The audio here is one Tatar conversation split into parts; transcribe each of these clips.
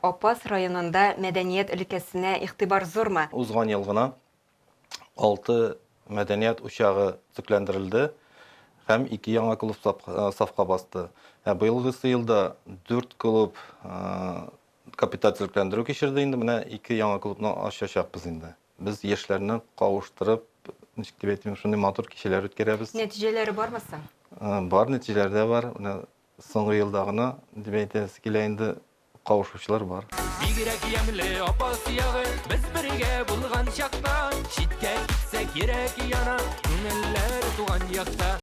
Апас районында мәдәният өлкәсенә игътибар зурмы? Узган ел гына 6 мәдәният учагы төзекләндерелде һәм 2 яңа клуб сафка басты. Ә быелгысы елда 4 клуб капиталь төзекләндерү кичерде инде, менә 2 яңа клубны ачачакбыз инде. Без яшьләрне кавыштырып, ничек дип әйтим, шундый матур кичәләр үткәрәбез. Нәтиҗәләре бармы соң? Бар, нәтиҗәләр дә бар. Менә соңгы елда гына дип әйтәсе килә инде, кавышучылар бар. Бигрәк ямьле Апас ягы, без бергә булган чакта, читкә китсәк йөрәк яна, күңелләр туган якта.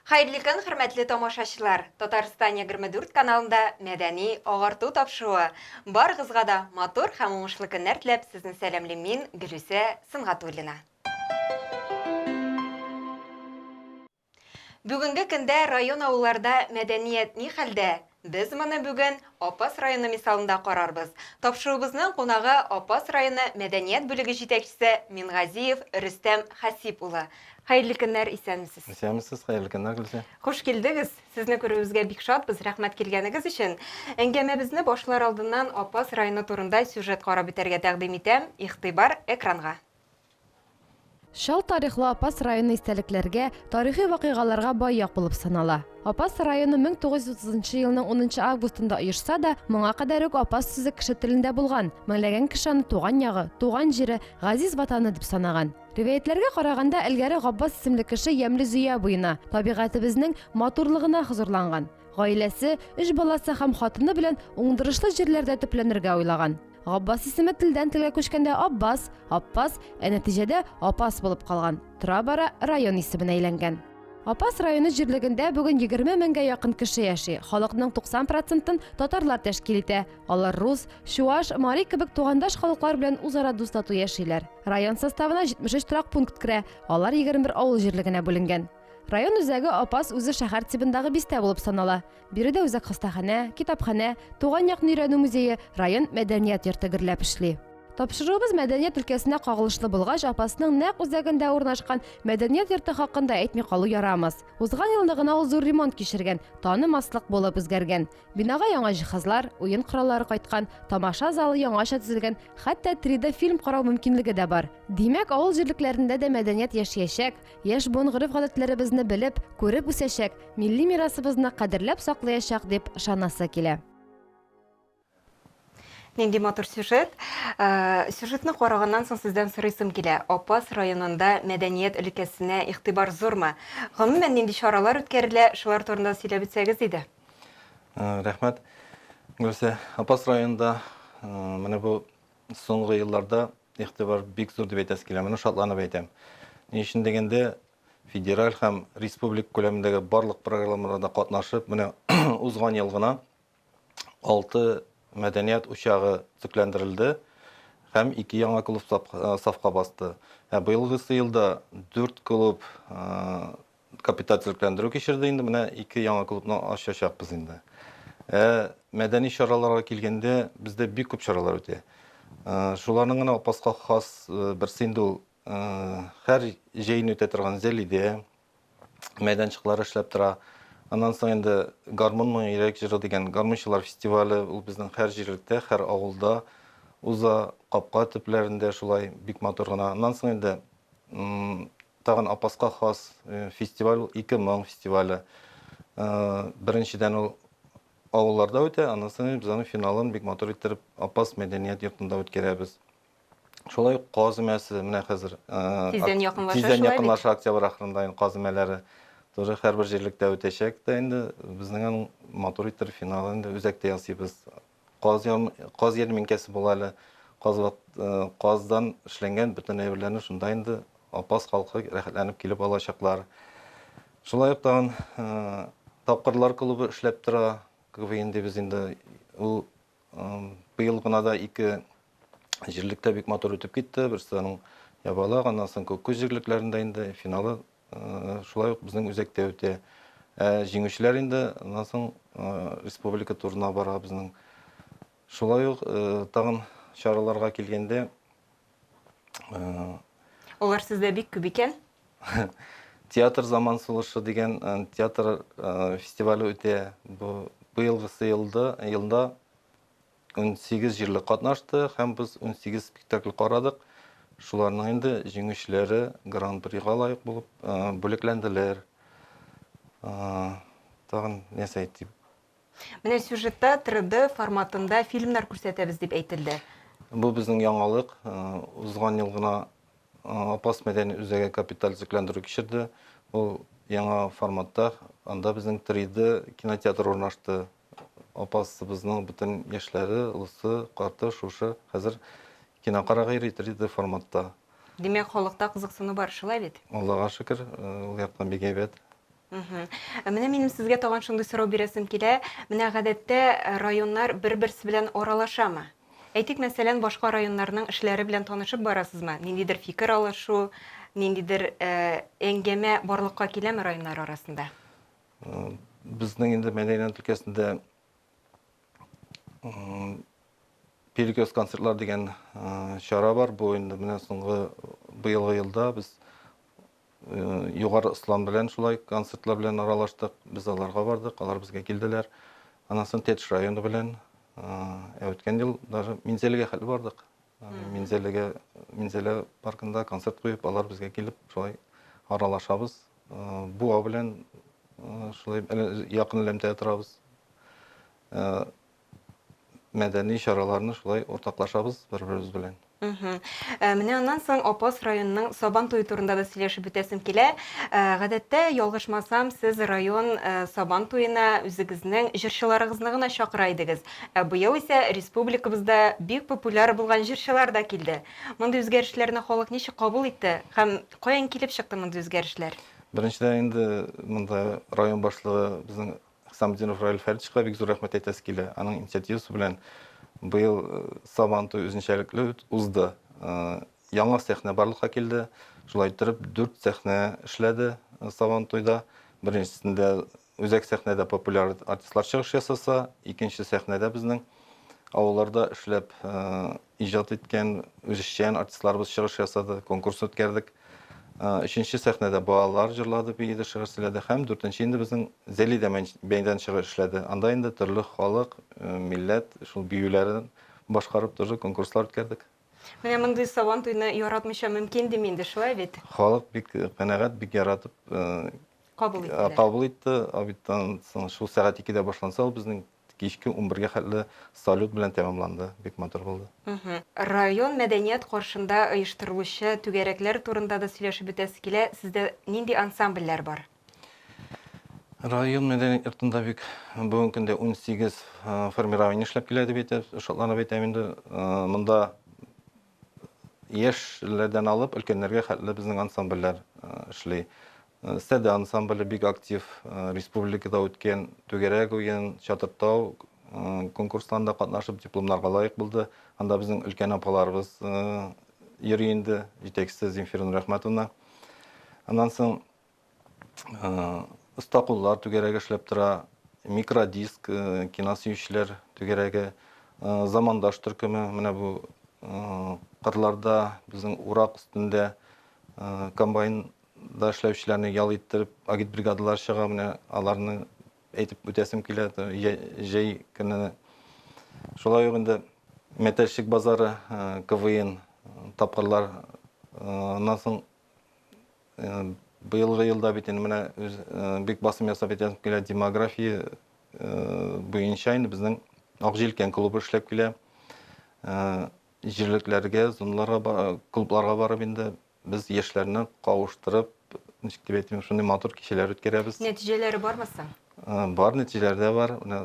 Хәерле көн, хөрмәтле тамашачылар! Татарстан 24 каналында мәдәни агарту тапшыруы. Барыгызга да матур һәм уңышлы көннәр теләп, сезне сәламлим мин, Гөлүсә Сөнгатуллина. Бүгенге көндә район-авылларда мәдәният ни хәлдә? Без моны бүген Апас районы мисалында карарбыз. Тапшыруыбызның кунагы Апас районы мәдәният бүлеге җитәкчесе Мингазиев Рөстәм Хәсип улы. Хәерле көннәр, исәнмесез. Исәнмесез, хәерле көннәр, Гөлсә. Хуш килдегез. Сезне күрүебезгә бик шатбыз, рәхмәт килгәнегез өчен. Әңгәмәбезне башлар алдыннан Апас районы турында сюжет карап үтәргә тәкъдим итәм. Игътибар экранга. Чал тарихлы Апас районы истәлекләргә, тарихи вакыйгаларга бай як булып санала. Апас районы 1930 нчы елның 10 нчы августында оешса да, моңа кадәр үк Апас сүзе кеше телендә булган, меңләгән кеше аны туган ягы, туган җире, газиз ватаны дип санаган. Риваятьләргә караганда, элгәре Габбас исемле кеше ямьле Зөя буена, табигатебезнең матурлыгына хозурланган. Гаиләсе, өч баласы һәм хатыны белән уңдырышлы җирләрдә төпләнергә уйлаган. Габбас исеме телдән телгә күчкәндә Аббас, Аппас, ә нәтиҗәдә Апас булып калган. Тора-бара район исеменә әйләнгән. Апас районы җирлегендә бүген 20 меңгә якын кеше яши. Халыкның 90 процентын татарлар тәшкил итә. Алар рус, чуаш, мари кебек тугандаш халыклар белән үзара дус-тату яшиләр. Район составына 73 торак пункт керә, алар 21 авыл җирлегенә бүленгән. Район үзәге Апас үзе шәһәр тибындагы бистә булып санала. Биредә үзәк хастаханә, китапханә, туган якны өйрәнү музее, район мәдәният йорты гөрләп эшли. Тапшыруыбыз мәдәният өлкәсенә кагылышлы булгач, Апасның нәкъ үзәгендә урнашкан мәдәният йорты хакында әйтми калу ярамас. Узган елны гына ул зур ремонт кичергән, танымаслык булып үзгәргән. Бинага яңа җиһазлар, уен кораллары кайткан, тамаша залы яңача төзелгән, хәтта 3D фильм карау мөмкинлеге дә бар. Димәк, авыл җирлекләрендә дә мәдәният яшиячәк, яшь буын гореф-гадәтләребезне белеп, күреп үсәчәк, Милли мирасыбызны кадерләп саклаячак дип ышанасы килә. Нинди матур сюжет. Э, сюжетны караганнан соң сездән сорыйсым килә. Апас районында мәдәният өлкәсенә игътибар зурмы? Гомумән нинди чаралар үткәрелә, шулар турында сөйләп үтсәгез иде. Э, рәхмәт. Гөлсә, Апас районында э, менә бу соңгы елларда игътибар бик зур дип әйтәсе килә. Моны шатланып әйтәм. Ни өчен дигәндә, федераль һәм республика күләмендәге барлык программаларда катнашып, менә узган ел гына 6 мәдәният учагы төзекләндерелде һәм 2 яңа клуб сафка басты. Ә быелгысы елда 4 клуб капиталь төзекләндерү кичерде инде, менә 2 яңа клубны ачачакбыз инде. Ә мәдәни чараларга килгәндә, бездә бик күп чаралар үтә. Шуларның гына Апаска хас берсе инде ул Һәр җәен үтә торган Зәлидә мәйданчыклары эшләп тора. Аннан соң инде Гармун моңы йөрәк җыры дигән гармунчылар фестивале, ул безнең һәр җирлектә, һәр авылда уза, капка төпләрендә шулай бик матур гына. Аннан соң инде тагын Апаска хас фестиваль ул Ике моң фестивале. Беренчедән ул авылларда үтә, аннан соң без аның финалын бик матур иттереп Апас мәдәният йортында үткәрәбез. Шулай ук каз өмәсе менә хәзер тиздән якынлаша, тиздән якынлаша октябрь ахырында инде каз өмәләре тоже һәрбер җирлектә үтәчәк тә инде безнең аның матур итеп финалы инде үзәктә ясыйбыз. Каз каз ярминкәсе була әле. Каз каздан эшләнгән бөтен әйберләрне шунда инде Апас халкы рәхәтләнеп килеп алачаклар. Шулай ук тагын Тапкырлар клубы эшләп тора. КВН дибез инде. Ул Быел гына да ике җирлектә бик матур үтеп китте. Берсе аның Ябалак, аннан соң Күккүз җирлекләрендә инде финалы шулай ук безнең үзәктә үтә. Ә җиңүчеләр инде аннан соң республика турына бара безнең. Шулай ук тагын чараларга килгәндә, Алар сездә бик күп икән. Театр заман сулышы дигән театр фестивале үтә. Бу быелгысы елда, елда 18 җирлек катнашты һәм без 18 спектакль карадык. Шуларның инде җиңүчеләре гран-прига лаек булып бүләкләнделәр. Тагын нәрсә әйтим? Менә сюжетта 3D форматында фильмнар күрсәтәбез дип әйтелде. Бу безнең яңалык. Узган ел гына Апас мәдәни үзәге капиталь төзекләндерү кичерде. Ул яңа форматта. Анда безнең 3D кинотеатр урнашты. Апасыбызның бөтен яшьләре, олысы, карты шушы хәзер кино карарга йөри 3D форматта. Димәк, халыкта кызыксыну бар, шулай бит? Аллага шөкер, ул яктан бик әйбәт. Менә минем сезгә тагын шундый сорау бирәсем килә. Менә гадәттә районнар бер-берсе белән аралашамы? Әйтик, мәсәлән, башка районнарның эшләре белән танышып барасызмы? Ниндидер фикер алышу, ниндидер әңгәмә барлыкка киләме районнар арасында? Безнең инде мәдәният өлкәсендә Перекрёст концертлар дигән чара бар. Бу инде менә соңгы быелгы елда без Югары Ослан белән шулай концертлар белән аралаштык. Без аларга бардык, алар безгә килделәр. Аннан соң Тетш районы белән, ә үткән ел даже Минзәләгә хәтле бардык. Минзәләгә, Минзәлә паркында концерт куеп, алар безгә килеп, шулай аралашабыз. Буа белән шулай якын элемтәдә торабыз. Мәдәни чараларны шулай уртаклашабыз бер-беребез белән. Менә аннан соң Апас районының Сабан туе турында да сөйләшеп үтәсем килә. Гадәттә, ялгышмасам, сез район Сабан туена үзегезнең җырчыларыгызны гына чакыра идегез. Ә быел исә республикабызда бик популяр булган җырчылар да килде. Мондый үзгәрешләрне халык ничек кабул итте һәм каян килеп чыкты мондый үзгәрешләр? Беренчедән инде монда район башлыгы безнең Хисаметдинов Раил Фәритовичка бик зур рәхмәт әйтәсе килә. Аның инициативасы белән быел Сабан туе үзенчәлекле узды. Яңа сәхнә барлыкка килде. Шулай иттереп, дүрт сәхнә эшләде Сабан туйда. Беренчесендә үзәк сәхнәдә популяр артистлар чыгыш ясаса, икенче сәхнәдә безнең авылларда эшләп иҗат иткән үзешчән артистларыбыз чыгыш ясады, конкурс үткәрдек. Өченче сәхнәдә балалар җырлады, биеде, шигырь сөйләде һәм дүртенче инде безнең Зәлидә мәйданчыгы эшләде. Анда инде төрле халык, милләт шул биюләрен башкарып тоже конкурслар үткәрдек. Менә мондый Сабан туйны яратмыйча мөмкин дим инде, шулай бит? Халык бик канәгать, бик яратып кабул иттеләр. Кабул итте. Обедтан соң шул сәгать 2-дә башланса, ул безнең кичке 11-гә хәтле салют белән тәмамланды. Бик матур булды. Район мәдәният каршында оештырылучы түгәрәкләр турында да сөйләшеп үтәсе килә. Сездә нинди ансамбльләр бар? Район мәдәният йортында бик бүгенге көндә 18 формирование эшләп килә дип әйтә, шатланып әйтәм инде. Монда яшьләрдән алып өлкәннәргә хәтле безнең ансамбльләр эшли. Сәдә ансамбле бик актив, республикада үткән түгәрәк уен, Чатыртау конкурсларында катнашып дипломнарга лаек булды. Анда безнең өлкән апаларыбыз йөри инде, җитәкчесе Земфира Нурәхмәтовна. Аннан соң оста куллар түгәрәге эшләп тора, микродиск, кино сөючеләр түгәрәге, замандаш төркеме, менә бу кырларда безнең урак өстендә комбайнда эшләүчеләрне ял иттереп агитбригадалар чыга, менә аларны әйтеп үтәсем килә, җәй көне. Шулай ук инде Мәтәлчек базары, КВН тапкырлар, аннан соң быелгы елда бит инде менә үз бик басым ясап әйтәсем килә, демография буенча инде безнең Ак җилкән клубы эшләп килә. Җирлекләргә, зоналарга, клубларга барып инде без яшьләрне кавыштырып, ничек дип әйтим, шундый матур кичәләр үткәрәбез. Нәтиҗәләре бармы соң? Бар, нәтиҗәләр дә бар. Менә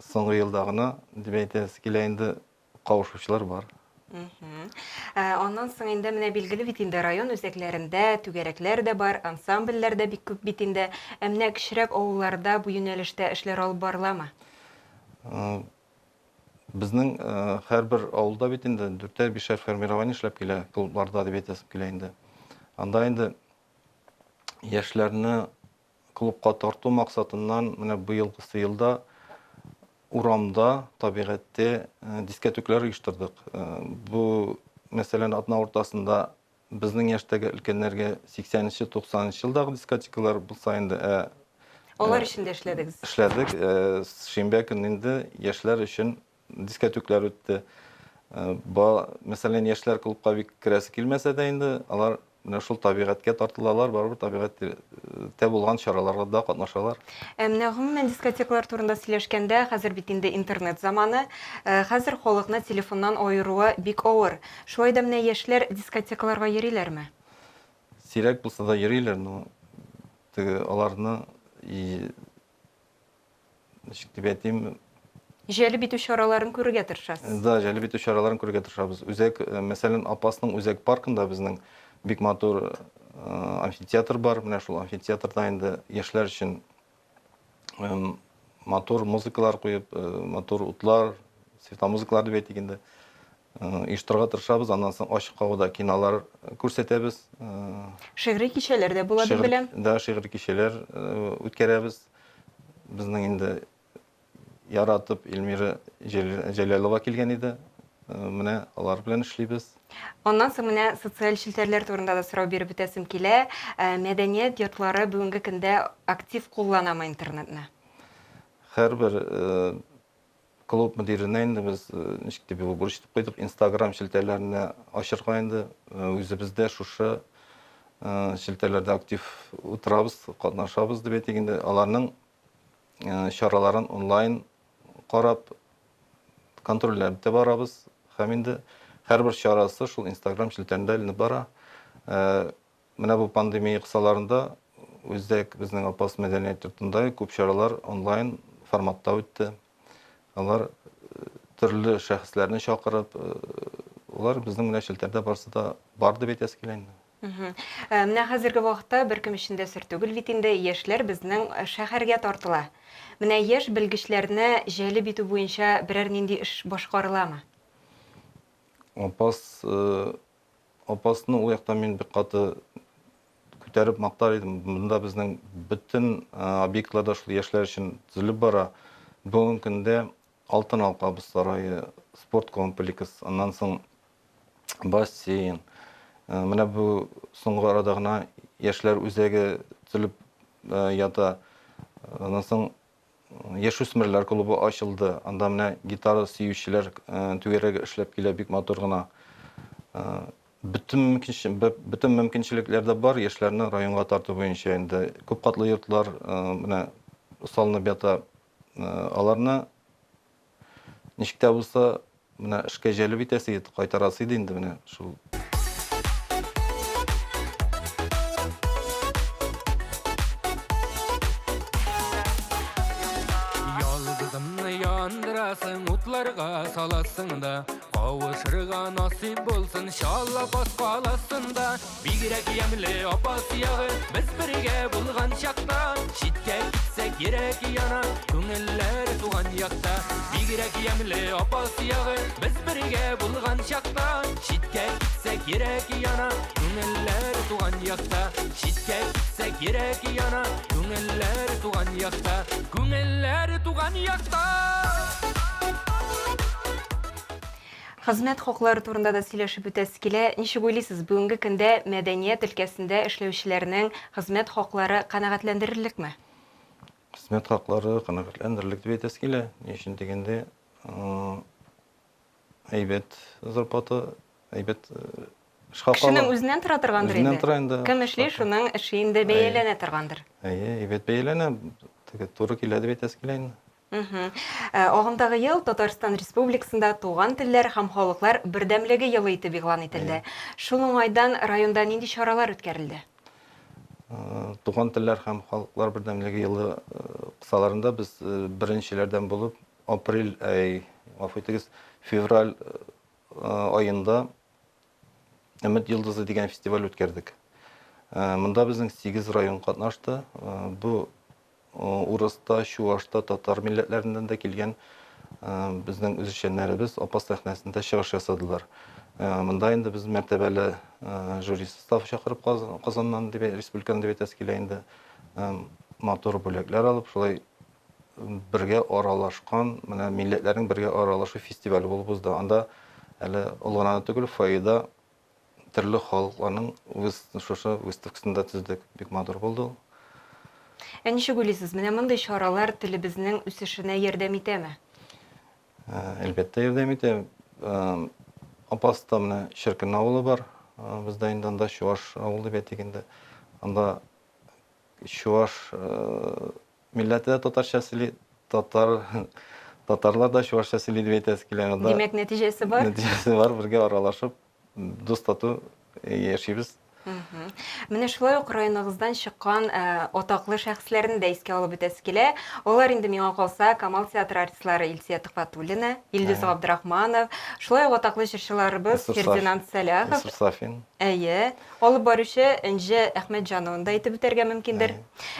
соңгы елда гына дип әйтәсе килә инде, кавышучылар бар. Аннан соң инде менә билгеле бит инде район үзәкләрендә түгәрәкләр дә бар, ансамбльләр дә бик күп бит инде. Ә менә кечерәк авылларда бу юнәлештә эшләр алып барыламы? Безнең һәрбер авылда бит инде дүртәр, бишәр формирование эшләп килә, клубларда дип әйтәсем килә инде. Анда инде яшьләрне клубка тарту максатыннан менә быелгысы елда урамда, табигатьтә дискәтүкләр оештырдык. Бу, мәсәлән, атна уртасында безнең яшьтәге өлкәннәргә 80 нче, 90 нчы елдагы дискотекалар булса инде, ә Алар өчен дә эшләдегез. Эшләдек. Шимбә көнне инде яшьләр өчен дискәтүкләр үтте. Ба, мәсәлән, яшьләр клубка бик керәсе килмәсә дә инде, алар менә шул табигатькә тартылалар, барыбер табигатьтә булган чараларда да катнашалар. Ә менә гомумән дискотекалар турында сөйләшкәндә, хәзер бит инде интернет заманы, хәзер халыкны телефоннан аеруы бик авыр. Шулай да менә яшьләр дискотекаларга йөриләрме? Сирәк булса да йөриләр, но теге аларны и ничек дип әйтим, Җәлеп итү чараларын күрергә тырышасыз. Да, җәлеп итү чараларын күрергә тырышабыз. Үзәк, э, мәсәлән, Апасның үзәк паркында безнең бик матур э, амфитеатр бар. Менә шул амфитеатрда инде яшьләр өчен матур музыкалар куеп, э, матур утлар, светомузыкалар дип әйтик инде, оештырырга тырышабыз. Аннан соң ачык һавада кинолар күрсәтәбез. Шигъри кичәләр дә була дип беләм. Да, шигъри кичәләр үткәрәбез. Безнең инде яратып Эльмира Җәләлова килгән иде. Менә алар белән эшлибез. Аннан соң менә социаль челтәрләр турында да сорау биреп үтәсем килә. Мәдәният йортлары бүгенге көндә актив кулланамы интернетны? Һәрбер Клуб мөдиренә инде без ничек дип бурыч итеп куйдык, Инстаграм челтәрләренә ачырга инде үзебез дә шушы челтәрләрдә актив утырабыз, катнашабыз дип әйтик инде. Аларның чараларын онлайн карап, контрольләп тә барабыз. Һәм инде һәрбер чарасы шул Инстаграм челтәрендә эленеп бара. Менә бу пандемия кысаларында үзәк безнең Апас мәдәният йортында күп чаралар онлайн форматта үтте. Алар төрле шәхесләрне чакырып, алар безнең менә челтәрдә барсы да бар дип әйтәсе килә инде. Менә хәзерге вакытта беркем өчен дә сер түгел бит инде, яшьләр безнең шәһәргә тартыла. Менә яшь белгечләрне җәлеп итү буенча берәр нинди эш башкарыламы? Апас Апасны ул якта мин бик каты күтәреп мактар идем. Монда безнең бөтен объектлар да шул яшьләр өчен төзелеп бара. Бүгенге көндә Алтын алка боз сарае, спорт комплекс, аннан соң бассейн. Менә бу соңгы арада гына яшьләр үзәге төзелеп ята. Аннан соң Яшүсмерләр клубы ачылды. Анда менә гитара сөючеләр түгәрәге эшләп килә бик матур гына. Бөтен бөтен мөмкинчелекләр дә бар яшьләрне районга тарту буенча инде. Күп катлы йортлар менә салынып ята. Аларны Ничек тә булса, менә эшкә җәлеп итәсе иде, кайтарасы иде инде менә шул. Ялгызымны яндырасың, утларга саласың да, кавышырга насыйп булсын, чал Апас каласында. Бигрәк ямьле Апас ягы, без бергә булган чакта, читкә китсәк йөрәк яна, күңелләр туган якта. Бигрәк ямьле Апас ягы, без бергә булган чакта, читкә китсәк йөрәк яна, күңелләр туган якта. Читкә китсәк йөрәк яна, күңелләр туган якта, күңелләр туган якта. Хезмәт хаклары турында да сөйләшеп үтәсе килә. Ничек уйлыйсыз, бүгенге көндә мәдәният өлкәсендә эшләүчеләрнең хезмәт хаклары канәгатьләндерерлекме? Хезмәт хаклары канәгатьләндерерлек дип әйтәсе килә. Ни өчен дигәндә, әйбәт зарплата, әйбәт эш хакы Кешенең үзеннән тора торгандыр инде. Үзеннән тора инде. Кем эшли, шуның эше инде бәяләнә торгандыр. Әйе, әйбәт бәяләнә. Теге туры килә дип әйтәсе килә инде. Агымдагы ел Татарстан Республикасында Туган телләр һәм халыклар бердәмлеге елы итеп игълан ителде. Шул уңайдан районда нинди чаралар үткәрелде? Туган телләр һәм халыклар бердәмлеге елы кысаларында без беренчеләрдән булып апрель, әй, гафу итегез, февраль аенда Өмет йолдызы дигән фестиваль үткәрдек. Монда безнең 8 район катнашты. Бу урыс та, чуаш та, татар милләтләреннән дә килгән безнең үзешчәннәребез Апас сәхнәсендә чыгыш ясадылар. Монда инде без мәртәбәле жюри составы чакырып Казаннан дип, республикадан дип әйтәсе килә инде. Матур бүләкләр алып, шулай бергә аралашкан, менә милләтләрнең бергә аралашу фестивале булып узды. Анда әле ул гына да түгел, фойеда төрле халыкларның үз шушы выставкасын да төздек. Бик матур булды ул. Ә ничек уйлыйсыз, менә мондый чаралар телебезнең үсешенә ярдәм итәме? Әлбәттә, ярдәм итә. Апаста менә Черкен авылы бар. Бездә инде анда чуаш авылы дип әйтик инде. Анда чуаш милләте дә татарча сөйли, татар татарлар да чуашча сөйли дип әйтәсе килә. Анда Димәк, нәтиҗәсе бар? Нәтиҗәсе бар, бергә аралашып, дус тату яшибез. Менә шулай ук районыгыздан чыккан атаклы шәхесләрне дә искә алып үтәсе килә. Алар инде миңа калса Камал театры артистлары Илсөя Төхвәтуллина, Илдус Габдрахманов, шулай ук атаклы җырчыларыбыз Фердинанд Сәлахов. Илсур Сафин. Әйе. Алып баручы Энҗе Әхмәтҗанованы да әйтеп үтәргә мөмкиндер.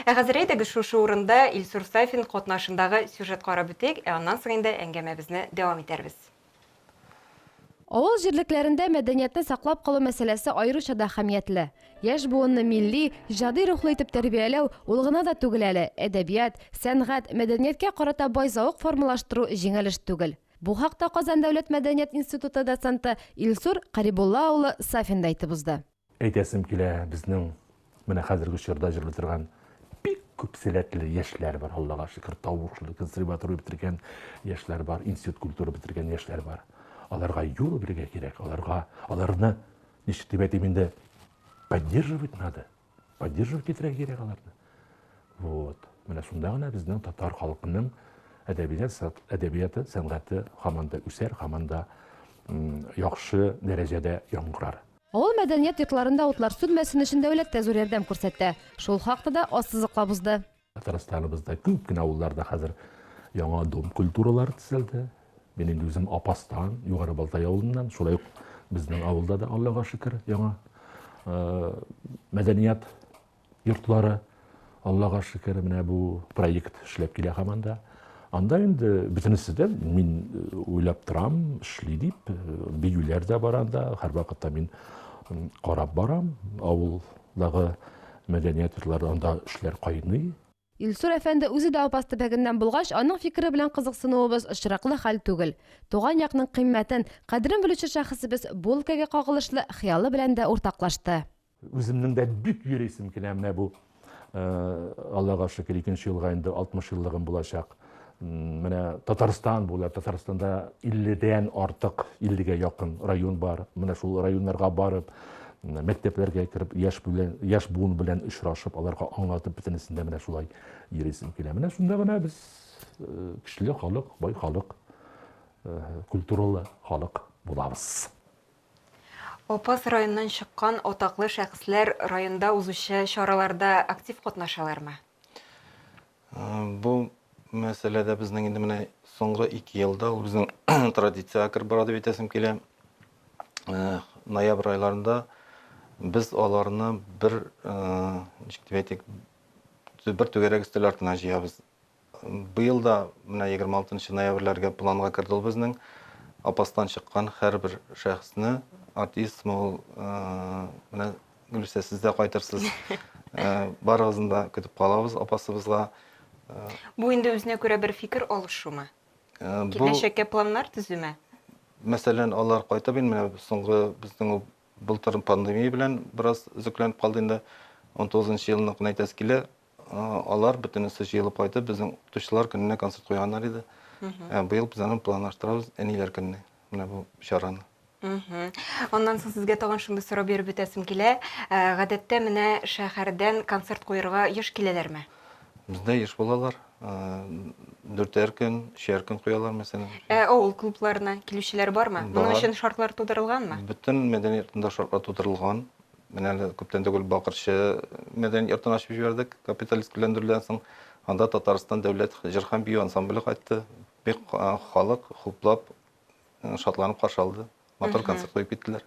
Ә хәзер әйдәгез шушы урында Илсур Сафин катнашындагы сюжет карап үтик, ә аннан соң инде әңгәмәбезне дәвам итәрбез. Авыл җирлекләрендә мәдәниятне саклап калу мәсьәләсе аеруча да әһәмиятле. Яшь буынны милли, иҗади рухлы итеп тәрбияләү ул гына да түгел әле, әдәбият, сәнгать, мәдәнияткә карата бай зәвык формалаштыру җиңел эш түгел. Бу хакта Казан дәүләт мәдәният институты доценты Илсур Карибулла улы Сафин да әйтеп узды. Әйтәсем килә, безнең менә хәзерге чорда җырлый торган бик күп сәләтле яшьләр бар, Аллага шөкер, тавышлы, консерватория бетергән яшьләр бар, институт культуры бетергән яшьләр бар. Аларга юл бирергә кирәк, аларга, аларны, ничек дип әйтим инде, поддерживать надо. Поддерживать итәргә кирәк аларны. Вот. Менә шунда гына безнең татар халкының әдәбият, әдәбияты, сәнгате һаман да үсәр, һаман да яхшы дәрәҗәдә яңгырар. Авыл мәдәният йортларында утлар сүнмәсен өчен дәүләт тә зур ярдәм күрсәтә. Шул хакта да ассызыклап узды. Татарстаныбызда күп кенә авылларда хәзер яңа дом культуралары төзелде. Мин инде үзем Апастан, Югары Балтай авылыннан, шулай ук безнең авылда да, Аллага шөкер, яңа мәдәният йортлары, Аллага шөкер, менә бу проект эшләп килә һаман да. Анда инде бөтенесе дә мин уйлап торам, эшли дип, биюләр дә бар анда, һәрвакытта мин карап барам авылдагы мәдәният йортлары, анда эшләр кайный. Илсур әфәнде үзе дә Апас төбәгеннән булгач, аның фикере белән кызыксынуыбыз очраклы хәл түгел. Туган якның кыйммәтен, кадерен белүче шәхесебез бу өлкәгә кагылышлы хыялы белән дә уртаклашты. Үземнең дә бик йөрисем килә менә бу, Аллага шөкер, икенче елга инде 60 еллыгым булачак. Менә Татарстан буйлап, Татарстанда 50-дән артык, 50-гә якын район бар. Менә шул районнарга барып, мәктәпләргә кереп, яшь белән, яшь буын белән очрашып, аларга аңлатып, бөтенесендә менә шулай йөрисем килә. Менә шунда гына без э, көчле халык, бай халык, э, культуралы халык булабыз. Апас районыннан чыккан атаклы шәхесләр районда узучы чараларда актив катнашалармы? Бу мәсьәләдә безнең инде менә соңгы 2 елда ул безнең традициягә кереп бара дип әйтәсем килә. Ноябрь айларында без аларны бер, ничек дип әйтик, бер түгәрәк өстәл артына җыябыз. Быел да менә 26 ноябрьләргә планга керде ул безнең. Апастан чыккан һәрбер шәхесне, артистмы ул, менә Гөлүсә, сез дә кайтырсыз. Барыгызны да көтеп калабыз апасыбызга. Бу инде үзенә күрә бер фикер алышумы? Киләчәккә планнар төзүме? Мәсәлән, алар кайтып инде менә соңгы безнең ул былтыр пандемия белән бераз өзекләнеп калды инде. 19 елныкын әйтәсе килә. Алар бөтенесе җыелып кайтып, безнең укытучылар көненә концерт куйганнар иде. Ә быел без аны планлаштырабыз әниләр көненә, менә бу чараны. Аннан соң сезгә тагын шундый сорау биреп үтәсем килә. Гадәттә менә шәһәрдән концерт куерга еш киләләрме? Бездә еш булалар. Дүртәр көн, өчәр көн куялар, мәсәлән. Ә авыл клубларына килүчеләр бармы? Моның өчен шартлар тудырылганмы? Бөтен мәдәният йортында шартлар тудырылган. Менә әле күптән түгел Бакырчы мәдәният йортын ачып җибәрдек, капиталист гөлләндерүдән соң. Анда Татарстан дәүләт җыр һәм бию ансамбле кайтты. Бик халык хуплап, шатланып каршы алды. Матур концерт куеп киттеләр.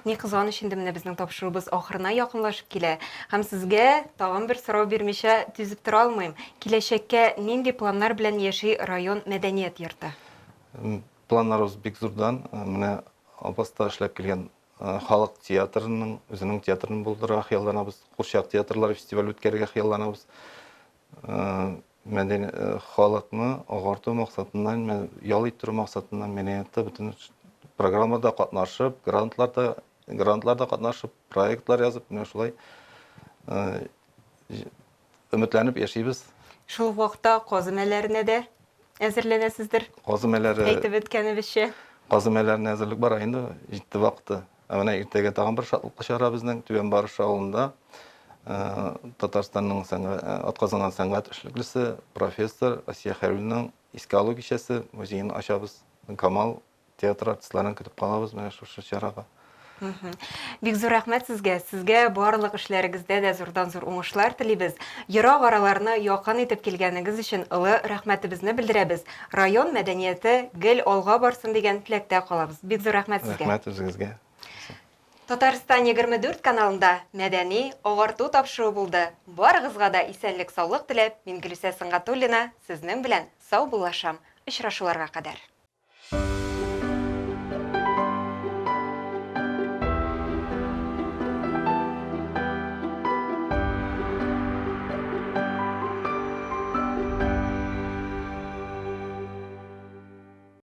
Ни кызганыч, инде менә безнең тапшыруыбыз ахырына якынлашып килә. Һәм сезгә тагын бер сорау бирмичә түзеп тора алмыйм. Киләчәккә нинди планнар белән яши район мәдәният йорты? Планнарыбыз бик зурдан. Менә Апаста эшләп килгән Халык театрының, үзенең театрын булдырырга хыялланабыз. Курчак театрлары фестивале үткәрергә хыялланабыз. Мәдәни халыкны агарту максатыннан, ял иттерү максатыннан мәдәниятта бөтен программада катнашып, грантларда, грантларда катнашып, проектлар язып, менә шулай өметләнеп яшибез. Шул ук вакытта каз өмәләренә дә әзерләнәсездер? Каз өмәләре. Әйтеп үткәнебезчә. Каз өмәләренә әзерлек бара инде, җитте вакыты. Ә менә иртәгә тагын бер шатлыклы чара безнең Түбән Барыш авылында Татарстанның атказанган сәнгать эшлеклесе, профессор Асия Хәйруллинаның искә алу кичәсе, музеен ачабыз. Камал театр артистларын көтеп калабыз менә шушы чарага. Бик зур рәхмәт сезгә. Сезгә барлык эшләрегездә дә зурдан-зур уңышлар телибез. Ерак араларны якын итеп килгәнегез өчен олы рәхмәтебезне белдерәбез. Район мәдәнияте гел алга барсын дигән теләктә калабыз. Бик зур рәхмәт сезгә. Рәхмәт үзегезгә. Татарстан 24 каналында мәдәни агарту тапшыруы булды. Барыгызга да исәнлек-саулык теләп, мин Гөлүсә Сөнгатуллина сезнең белән саубуллашам. Очрашуларга кадәр.